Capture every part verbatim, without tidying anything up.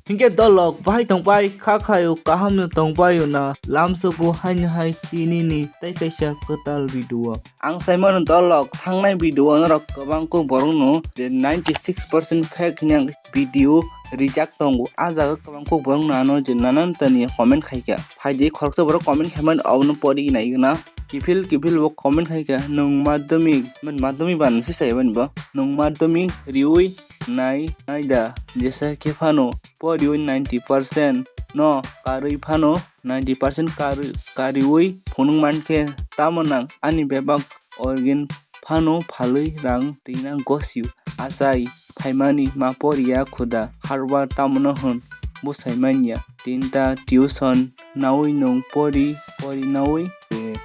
Hinkhe dolok bahai tongpai kha khayo, kaham no tongpaio na, lamsogo haino hai tinini tei kaisa kwtal video. Ang saimano dolok thangnai video norok kwbang kuk borok no je ninety six percent fake hinang video rijak tongo. A jaga kwbang kuk borok no ano je nanan tani comment khaikha. Phaidi khoroksa borok comment khaimani abono pori nai gana. Kiphil kiphil bo comment khaikha, nwng madhyamik, madhyamik ban se saimani bo. Nwng madhyamik riui nai, nai da, jesa khe phano poriui ninety percent no karwi phano ninety percent karwi, kariui phunuk mankhe tamo nang ani bebak organ phano phalwi rang twina gosio achai phaimani ma poriya khuda harbar tamono hwn bwsai manya tinta tuition naui nwng pori pori naui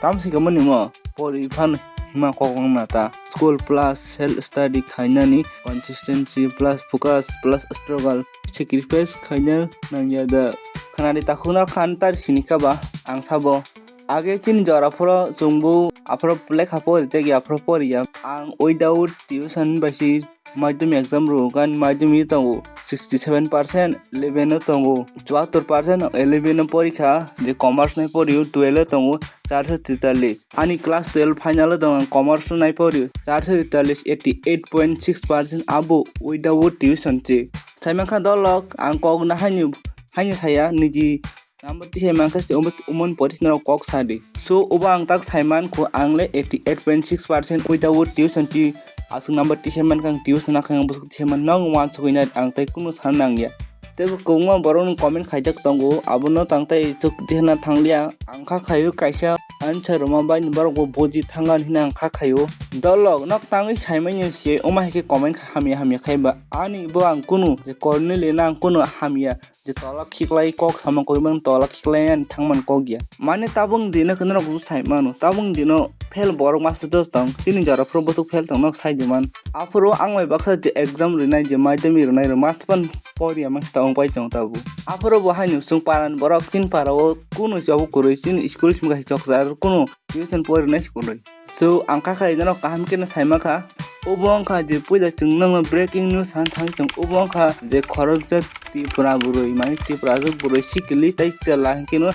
tamsi kamani mo pori phano hima kok wngna ta school plus self study khainani consistency plus focus plus struggle sacrifice khaina nangya da. Khwnadi takhukno khan tar sini kha ba ang sabo. Age chini jora phoro chwngbo aphoro lekha pori tei aphoro poriya. Ang without tuition bai si madhyamik exam rwkha, madhyamik tongo sixty seven percent, eleven o tongo chuattor percent, eleven o porikha je commerce nai porio, twelve o tongo charso tetallis. Ani class twelve final o tongo, ang commerce nai porio, charso tetallis, eighty eight point six percent, abo without tuition se. Saimankha dolok ang kok na haini, haini saya niji number tisai mankha se umon poris norok kok sadi. So obo ang tak saimankho ang le eighty eight point six percent without tuition ti aswk number tisai mankha ang tuition nakha ang bwswk tisai man nang wansugwi nai ang tai kunu san nangya. Tei bo kwbangma borok no comment khaijak tongo, abono tang tai chuk dihna thangliya. Ang kha khaio kaisa answer rwma bai ni borok bo buji thangani hwnwi ang kha khaio. Dolok nok tangwi saimanya se omo hai khe comment kha hamya hamya khai ba ani bo ang kunu je korni lena ang kunu hamya je tola khiklai kok sama koi man tola khiklai ani thangman kok ya. Mane tabung dino khe norok bo sai mano, tabung dino fail borok masa dos tong, chini jora phuru bwswk fail tong nok sai di man. Aphuru ang bai baksa je exam rinai je madhyamik rinai rok masa pan poriya masa tong pai tong tabu. Aphuru bo haino chwng parani borok chini para o kunu se obo kwrwi chini school simi kaisa choksa kunu tuition porinai se kwrwi. So ang kha kha ino kaham khe no saima kha. Obo wngkha je puila chwng nokno breaking news han thang chwng obo wngkha je khoroksa Tripura bwrwi mane Tripura aswk bwrwi sikili tei chwla hinkhe no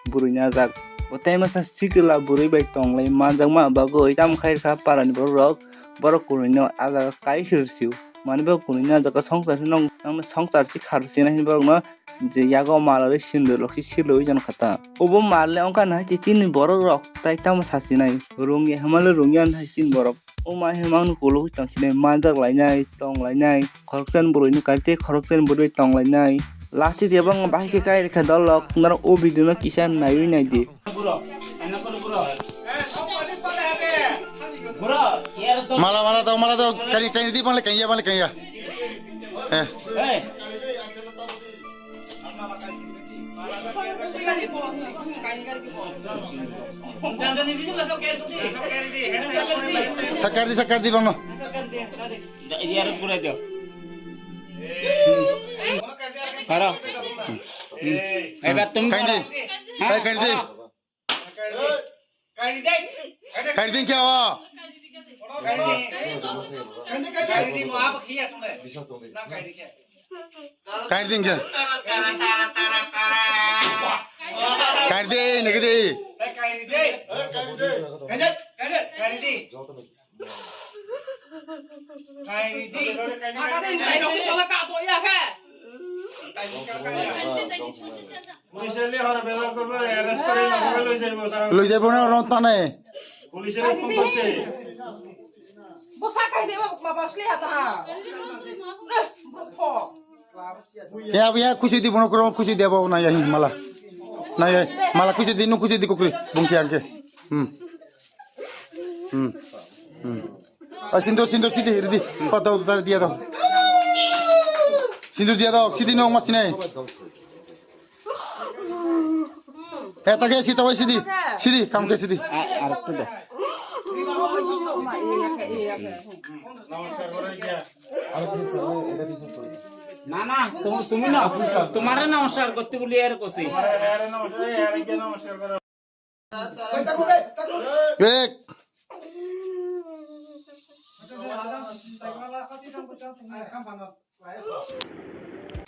bwrwi najak. Bo tei masa sikila bwrwi bai tonglai manjakma bagwi tamo khai kha parani borok rok borok kwrwino a jaga kai sir sio. Mane bo kwrwino a jaga swngchar se nong nangno swngchar se khar se nai hinwi borokno je yago mal ri sindor rok se silwi jan kha ta. Obo mal le wngkha na hai se chini borok rok tai tamo sa sinai rungya hwnma le rungya hai chini borok. O ma hwnma no kologwi tong sinai manjak lainai tong lainai khoroksa ni bwrwi no kari tei khoroksa ni bwrwi tong lainai. Last o bahai khe kai rikha dolok norok o video no kisa naiwi nai di. Mala, mala dok, mala dok. Kaini, kaini di, bang le kaiya, bang le kaiya. Eh. Sakar di, sakar di, bang no. Paro. Eba tum Kaini. Paro. Kai, kaini di. Kaini din kya ho? Kaini din kya? Kaini din, nigdi. Police le hora bezar korbo, arrest kore na hora loi jaibo ta. Loi jaibo na ron tane. Police le phone korche. Bosa kai de baba sli hata ha. Ya, ya, khusi di bono kro, khusi di baba na ya hi mala. Na ya, mala khusi di, nu khusi di kokri, bungki angke. Hmm. Hmm. Hmm. Ah, sindur, sindur, sidi, ridi. Patau, tar dia dong. Sindur dia dong, sidi nong mas sinai. Eh, tak ya, sita wai sidi. Sidi, kam ke sidi. না না, তুমি তুমি না, তোমারে নমস্কার করতে বলি আর কছি। এক।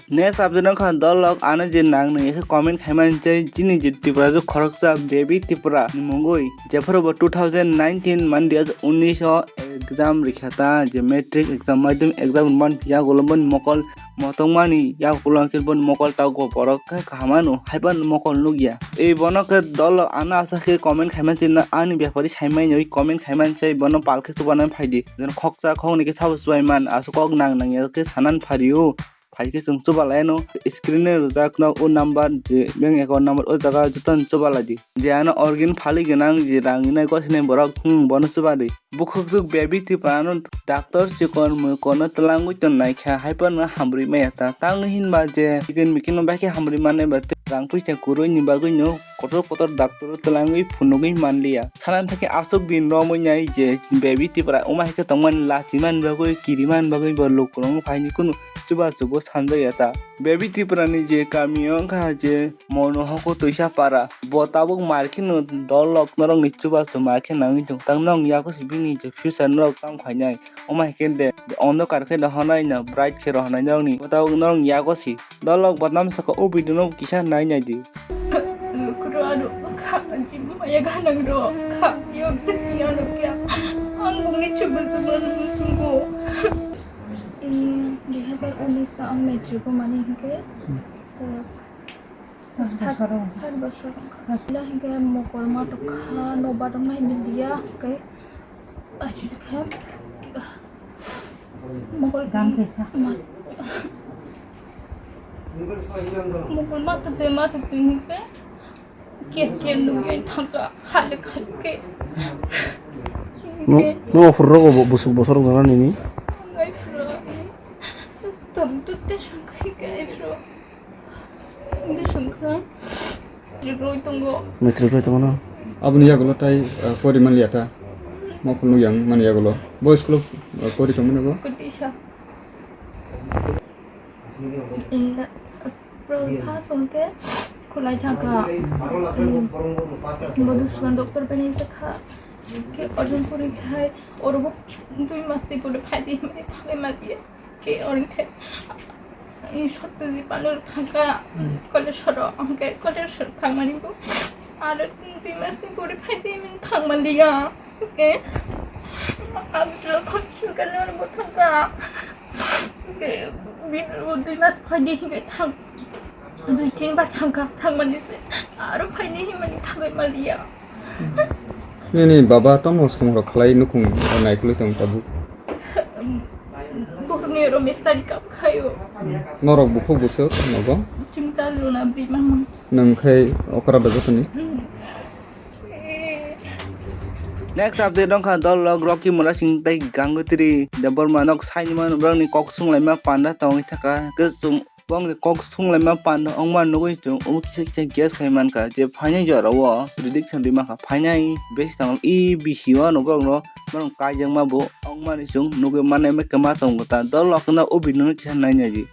Next update wngkha dolok ano je nang nang khe comment khaimani chai chini je Tripura je khoroksa baby Tripura ni mungwi jephuru bo two thousand nineteen mani dui hajar unnish o exam rikha ta je matric exam madhyamik exam man yagulo boni mokol motongmani yagulo khe boni mokol ta go borok khe kaham ano haipan mokol nukya. Ei bono khe dolok ano asa khe comment khaimani chai ani bepari saimani oi comment khaimani chai bono pal khe chubanani phaidi. Jen khoksa khokni khe sabo chubai man aswk kok nang nang ya khe sanan phario. Phai khe chwng chuba lai anw screen o rijak no o number je bank account number o jaga jotono chuba lai di. Je ano origin phali gwnang je rang rinai gosini borok hmm bono chuba di. Bukhuk juk baby Tripura no doctor chikon mwkon no twlangwi ton nai kha hai phano hamrwi maya ta. Tang hinba je chicken mikin no bai khe hamrwi mane ba rang puisa kwrwi ni bagwi no kotor kotor doctor o twlangwi phunugwi manliya. Sana thakhe aswk din romwi nai je baby Tripura wngma hai khe tongmani lachiman bagwi kiriman bagwi bo lukurok phai ni kunu chubachu bo sanjakya ta. Baby Tripura ni je kami o wngkha je Mono Hoko Twisa Para, bo tabuk mar kheno dolok norok ni chubachu mar khe nangwi tong. Tang nong yago si bini je future norok tang phainai. Wngma hai khe de ondokar khe rohornai no bright khe rohornai norok ni. Bo tabuk norok yago si. Dolok badnam saka o video no kisa nai nai di. Lukuro ano kha jima maya ganang ro kha yok siti ano kya ang bungni chubu chubu nusungbo. Dui hazar unis ang matric o mani hinkhe to sat bosor wngkha. Ila hinkhe mokol ma tokha no badok nai biliya hinkhe aji khe. Mokol gam kaisa. Mokol mata te mata te hinkhe. Ker ker nungya thangka halik halik. No no hurro go busuk bosor gana nini. Ngai fro. Tom tu te sangkai kai fro. Ngai sangkha. Matric roi tongo. Matric roi tongo no. Aboni yagulo tai, ah, pori manliya ta. Mokol nuyang mani yagulo. Bo school, ah, pori tongmani bo? Kotisa. Eh, pro-, first hwnkhe khulai thangkha. Eh, Madhusudan doctor bai naisakha. Khe orjon puri khai oro bo dui mas tei pore phaidi hwnwi thangwi maliya. Khe oroni khe, eh, Satyajit Palor thangkha, Koleshwaro, hwnkhe Koleshwar thangmani bo aro dui mas ni pore phaidi hwnwi thangmaliya. Hwnkhe abjwra Koleshwar khe oro bo thangkha. Hwnkhe bini bo dui mas phaidi hwnkhe thang, dui tin bar thangkha, thangmani se aro phaidi hwnmani thangwi maliya. Nini baba tamo samung rok khlai nukhung naikolwi tong tabuk. Borokni oro mistari kap khaio. Norok bukhuk busuk nogo? Chwng char jona bwrwi mama. Nwng khai okra da jotoni? Mm. Next update wngkha dolok Rocky Mura Singh tei Gangotri Debbarma nok saini mano borokni kok sunglaima panda tongwi thaka. Hwnkhe chwng Bongni kok sunglaima panda wngma nugwi chwng omo kisa kisa guess khai mankha je phainai jorao prediction rwi mankha phainai besi tangmani e bisi o ano borokno borok kaijakma bo wngmani chwng nugwi mannai ma kwma tongo ta dolok no o video no kisa nainai di.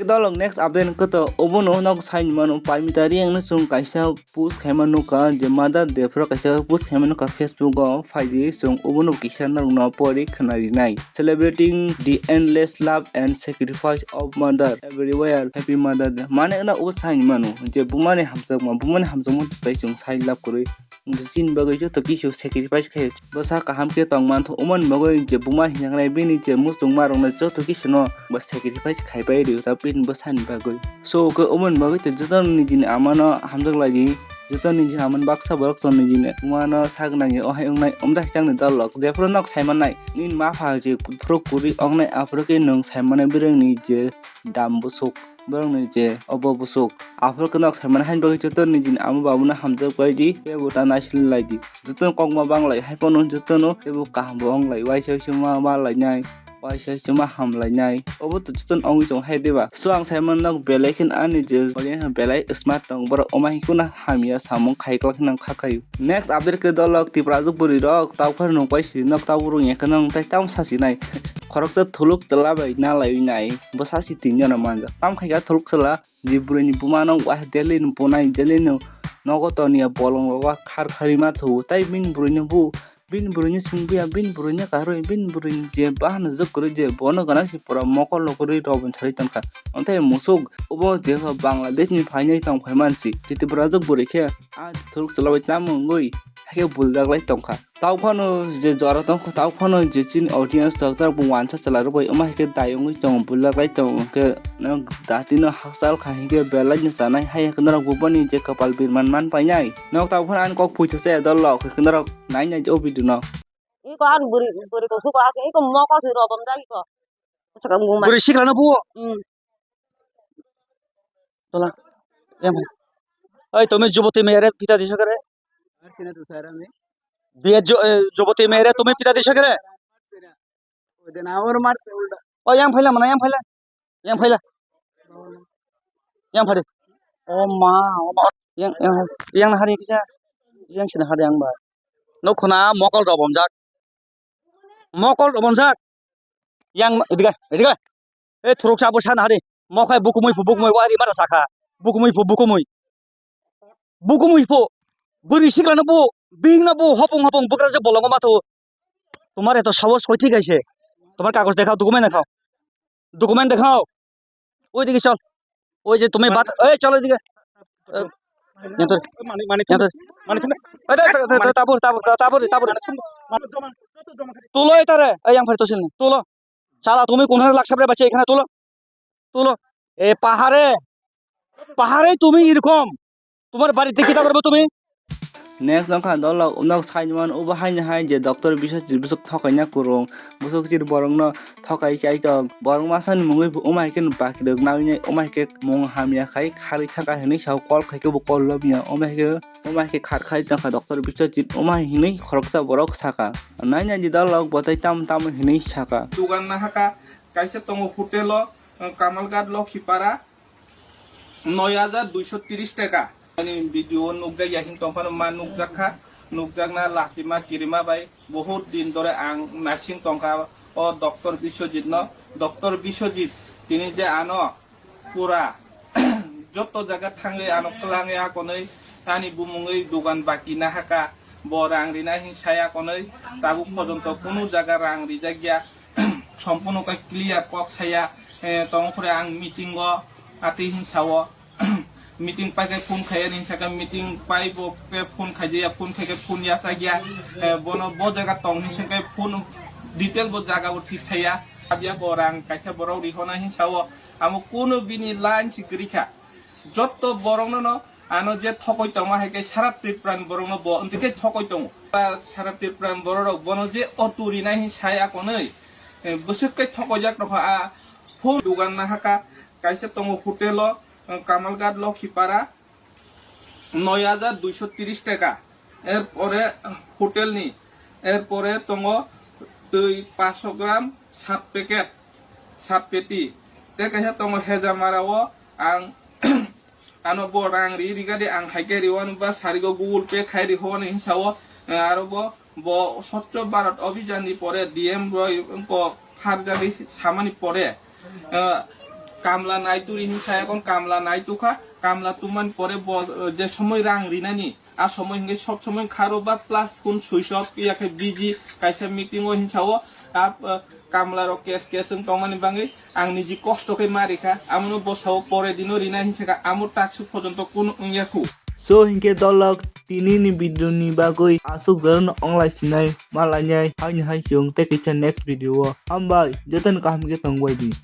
Dolok next update wngkha to obono nok saini mano paimita riyang no chwng kaisa post khaima nukha je Mother Day phoro kaisa post khaima nukha Facebook o phaidi chwng obono kisa norokno pori khwna rinai. Celebrating the endless love and sacrifice of mother everywhere. Happy Mother Day. Mane wngna obo saini mano je bumani hamjakma, bumani hamjakma tei chwng sai love kwrwi. Chini bagwi joto kisu sacrifice khaio. Bwsa kaham khe tong mantho, omoni bagwi je buma hinjaknai bini je muchungma roknai joto kisuno bo sacrifice khaibai rio ta bini bwsani bagwi. So khe omoni bagwi tei joto nijini amano hamjak lai di. Joto nijini amani baksa borok tong nijini bumano sak nangya ohai wngnai omda hichangni dol rok jephuru nok saimannai nini mapha je phuru kwrwi wngnai aphuru khe nwng saimannai bwrwngni je dam bwswk. Borokni je obo bwswk. Aphuru khe nok saimani haini bagwi joto nijini ama babuno hamjak bai di, teibo ta naisilai di. Jotono kokma banglai, haiphano jotono teibo kaham bo wnglai, waisa waisa ma ma lainai, waisa waisa ma ham lainai. Obo to jotono wngwi tongo hai diba? So ang saimano nok belai kheno ani je audience belai smart tongo, borok wngma hinkhe no hamya samung khai kwlak kheno kha khaio. Next update khe dolok Tiprajwk bwrwi rok tau phano nung pai si nok tau rung ya kheno tei tamo sa sinai. Khoroksa thuluk chwla bai na laiwi nai, bwsa si tin jona manjak. Tam khai kha thuluk chwla, je bwrwini buma no wah daily no bunai, daily no nogo toniya bolong rogo khar khari ma thu. Tai bini bwrwini bu, bini bwrwini sungbiya, bini bwrwini karwi, bini bwrwini je bahana jwk kwrwi je bono gana si pura mokol no kwrwi robon sari tonkha. Othai musuk obo je Bangladesh ni phainai tong phai mansi. Tiprajwk bwrwi khe a thuluk chwla bai tamo wngwi hakhe buljak lai tongkha. Tau phano je jora tongkha, tau phano je chini audience rok, norok bo wansa chwla rok bai wngma hai khe dai wngwi tongo, buljak lai tongo, hwnkhe norok dati no hakchal kha hinkhe belai no chanai, hai hwnkhe norok bo boni je kwpal birman man painai. Norok tau phano ani kok phuicha se dol rok, hwnkhe norok nai nai o video no. Iko an buri, buri ko suko ase, iko moko si robom jagi ko. Sakam gumai. Buri sikla no buo. Hmm. Tola. Yang. Oi, tumi juboti mere pita di sakare. Biya jo-, eh, juboti mere tumi pita di sakare. Oh, yang phaila mana, yang phaila. Yang phaila. Yang phadi. Oh ma, oh ma. Yang, yang, yang hari kisa. Yang sini hari yang ba. No khuna mokol robom jak. Mokol robom jak. Yang, ediga, ediga. Eh, thuruk sa bo sana hari. Mokhai bukumui phu, bukumui wari mara sakha. Bukumui phu, bukumui. Bukumui phu. Buri sikla no bu, bing no bu, hopong hopong bukra je bolongo mathu. Tumare to sahos koi thik aise. Tumar kagoj dekhao, document dekhao. Document dekhao. Oi dike chol. Oi je tumi bat, ei chol oi dike. Yantor. Yantor. Ei, ei, ei, tabur, tabur, tabur, tabur. Tulo etare. Ei, yang phari tosin. Tulo. Sala, tumi kun laksa bre bache ekhane tulo. Tulo. E pahare. Pahare tumi erokom. Tumar bari dikhi ta korbo tumi. Next nokha dolok nok sainman ubo haini hai je doctor Biswajit bwswk thokaina kurung, bwswk chir borokno thokai chai tong, borok masani mungwi bo umai khe baki rok nawi nai umai khe mung hamya khai kharwi thangkha hinwi sao call khai khe bo call lobya umai khe umai khe khar khai tongkha doctor Biswajit umai hinwi khoroksa borok saka. Nai nai di dolok bo tei tamo tamo hinwi saka. Dugan nahaka kaisa tongo hotel o, Kamalghat Lokhipara. Noi hajar duiso tiris taka. Ani video o nukjak ya hin tongphano ma nukjak kha. Nukjakna lachima kirima bai. Bohut din dore ang naising tongkha o doctor Biswajit no. Doctor Biswajit tini je ano pura joto jaga thangwi ano kwlangwi akonwi ani bumungwi dugan baki nahaka. Bo rang rina hin saya konwi tabuk pojonto kunu jaga rang rijak ya. Sompuno khe clear kok saya, eh, tong phre ang meeting o atwi hin sao. Meeting pai khe phone khai ani saka meeting pai bo khe phone khai ya phone khai khe phone ya sa ya, eh, bono bo jaga tong hin saka phone detail bo jaga bo thik saya. Abya bo rang kaisa borok rihona hin sao. Amo kuno bini line si kwrwi kha. Jotto borokno no ano je thokoi tongma hai khe sara Tripura ni borokno bo hwnti khe thokoi tongo. Sara Tripura ni borok rok bono je auto rinai hin sai akonoi, eh, bwswk khe thokoi jak tongkha a phone dugan nahaka kaisa tongo hotel o, eh, Kamalghat Lokhipara. Noi hajar duiso tiris taka. Erpore hotel ni, erpore tongo twi paanch gram sat packet, sat peti. Tei kaisa tongo Hejamara o ang ano bo rang ri rigadi ang hai khe riwani ba sarigo Google Pay khai rihoni hinsa o, eh, aro bo Bo Swachh Bharat Abhijan ni pore D M roi wngkok pharjagwi samani pore, eh, kamla naituri hinwi saya kon kamla naitukha, kamla tumani pore bo, eh, je somoi rang rinani, a somoi hwnkhe sob somoi kharo ba plus phone switch off ya khe busy kaisa meeting o hinsa o, a, eh, kamla rok kes kes wng tongmani bagwi ang niji kosto khe ma rikha, amono bwsa o pore dino rina hinsa kha, amo takswk pojonto kunu wngya khu. So hinkhe dolok tini ni video ni bagwi aswk jorano onglai sinai malainai haini hai chwng tei kisa next video o. Hambai, jotono kaham khe tongbai di.